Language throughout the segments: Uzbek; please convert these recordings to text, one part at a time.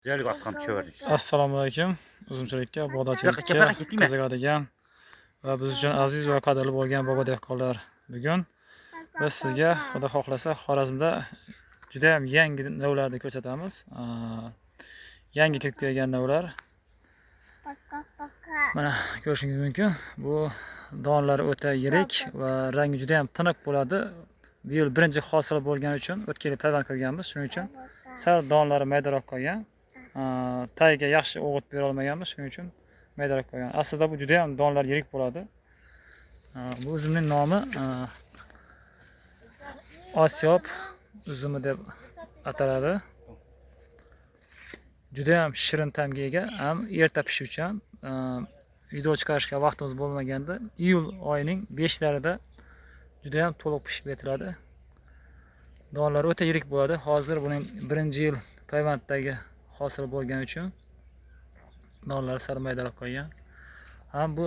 Assalomu alaykum. Uzumchilikka, bog'dorchilikka qiziqadigan va biz uchun aziz va qadrli bo'lgan bobo dehqonlar. Bugun biz sizga, Xudo xohlasa, Xorazmda juda ham yangi navlarni ko'rsatamiz. Yangi kirib kelgan navlar. Mana ko'rishingiz mumkin. Bu donlari o'ta yirik va rangi juda ham tiniq bo'ladi. Bu yil birinchi hosil bo'lgani uchun o'tgan yil payvand qilganmiz. Shuning uchun sal donlari maydaroq qolgan. Tagiga yaxshi o'g'it bera olmaganmiz, shuning uchun maydaroq qolgan. Aslida bu juda ham donlar yirik bo'ladi. Bu uzumning nomi Osiyob uzumi deb ataladi. Juda ham shirin ta'mga ega, ham erta pishuvchan. Video chiqarishga vaqtimiz bo'lmaganda iyul oyining 5larida juda ham to'liq pishib yetiladi. Donlari o'ta yirik bo'ladi. Hozir buning birinchi yil payvanddagi hosil bo'lgani uchun donlari sal maydaroq qolgan. Ham bu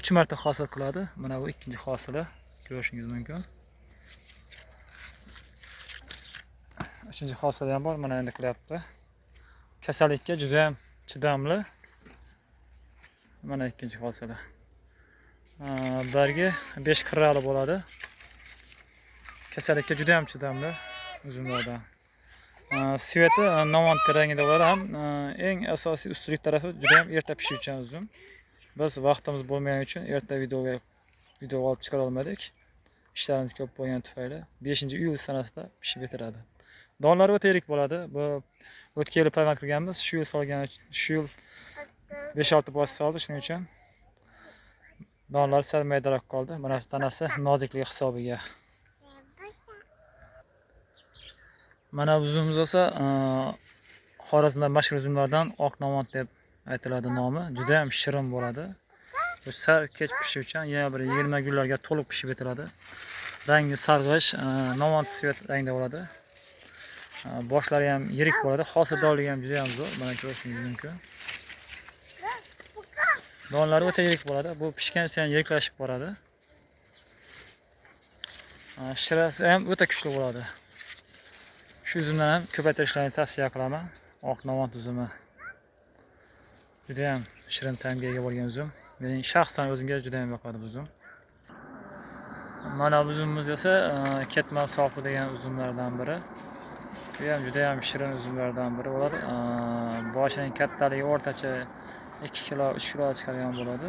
3 marta hosil qiladi. Mana bu ikkinchi hosili, ko'rishingiz mumkin. Uchinchi hosili ham bor, mana endi qilyapti. Kasallikka juda ham chidamli. Mana ikkinchi hosili. Bargi 5 qirrali bo'ladi. Kasallikka juda ham chidamli uzumlardan. Sveti novant rangida bo'ladi. Ham eng asosiy ustunlik tarafi juda ham erta pishuvchan uzum. Biz vaqtimiz bo'lmagani uchun erta videoga olib chiqara olmadik. Ishlarimiz ko'p bo'lgani tufayli 5-iyul sanasida pishib yetiladi. Donlari o'ta yirik bo'ladi. Bu o'tgan yil payvand qilganmiz. Shu yil solgan, shu yil 5-6 bosh soldi, shuning uchun donlar sal maydaroq qoldi. Mana shu tanasi nozikligi hisobiga. Mana uzumimiz bo'lsa, Xorazmda mashhur uzumlardan oq novant deb aytiladi nomi. Juda ham shirin bo'ladi. Bu sal kech pishuvchan, yana bir 20 kunlarga to'liq pishib yetiladi. Rangi sarg'ish, novant svet rangda bo'ladi. Boshlari ham yirik bo'ladi. Hosildorligi ham juda ham zo'r. Mana ko'rishingiz mumkin. Donlari o'ta yirik bo'ladi. Bu pishgan sayin yiriklashib boradi. Shirasi ham o'ta kuchli bo'ladi. Shu uzumdan ham ko'paytirishlarini tavsiya qilaman. Oq novant uzumi. Juda ham shirin ta'mga ega bo'lgan uzum. Mening shaxsan o'zimga juda ham yoqadi bu uzum. Mana bu uzumimiz esa ketma sopi degan uzumlardan biri. Bu ham juda ham shirin uzumlardan biri bo'ladi. Boshining kattaligi o'rtacha 2 kilo, 3 kilo chiqadigan bo'ladi.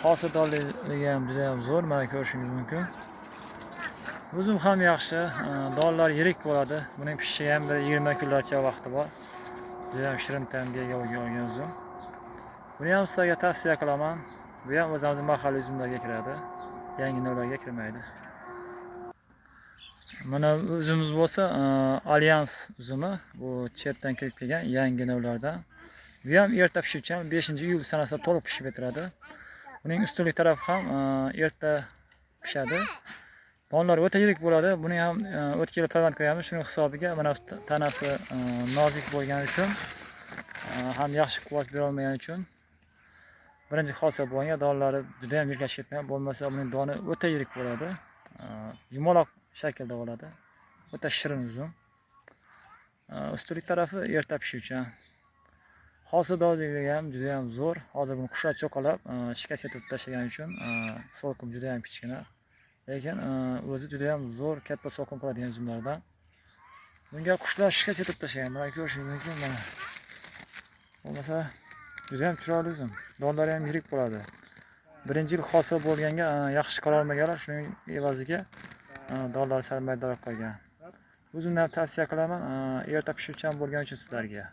Hosildorligi ham juda ham zo'r, mana ko'rishingiz mumkin. Uzum ham yaxshi, donlar yirik bo'ladi. Buning pishishiga ham bir 20 kunlarcha vaqti bor. Juda ham shirin ta'mga ega bo'lgan uzum. Buni ham sizlarga tavsiya qilaman. Bu ham o'zimizning mahalliy uzumlarga kiradi. Yangi navlarga kirmaydi. Mana uzumimiz bo'lsa, Alyans uzumi. Bu chetdan kirib kelgan yangi navlardan. Bu ham erta pishuvchan, 5-iyul sanasida to'liq pishib yetiladi. Buning ustunlik tarafi ham erta pishadi. Donlari o'ta yirik bo'ladi. Buni ham o'tgan yil payvand qilganmiz. Shuning hisobiga mana tanasi nozik bo'lgani uchun ham yaxshi quvvat bera olmagani uchun birinchi hosil bo'lgan donlari juda ham yiriklashib ketmagan. Bo'lmasa buning doni o'ta yirik bo'ladi. Yumaloq shaklda bo'ladi. O'ta shirin uzum. Ustunlik tarafi erta pishuvchan. Hosildorligi ham juda ham zo'r. Hozir buni qushlar cho'qalab, shikast yetib tashlagani uchun so'lqim juda ham kichkina. Lekin o'zi juda ham zo'r, katta so'lqim qiladigan uzumlardan. Bunga qushlar shikast yetib tashlagan. Mana ko'rishingiz mumkin mana. Bo'lmasa juda ham chiroyli uzum. Donlari ham yirik bo'ladi. Birinchi yil hosil bo'lganga yaxshi qila olmaganlar, shuning evaziga donlari sal maydaroq qolgan. Uzumni ham tavsiya qilaman, erta pishuvchan bo'lgani uchun sizlarga.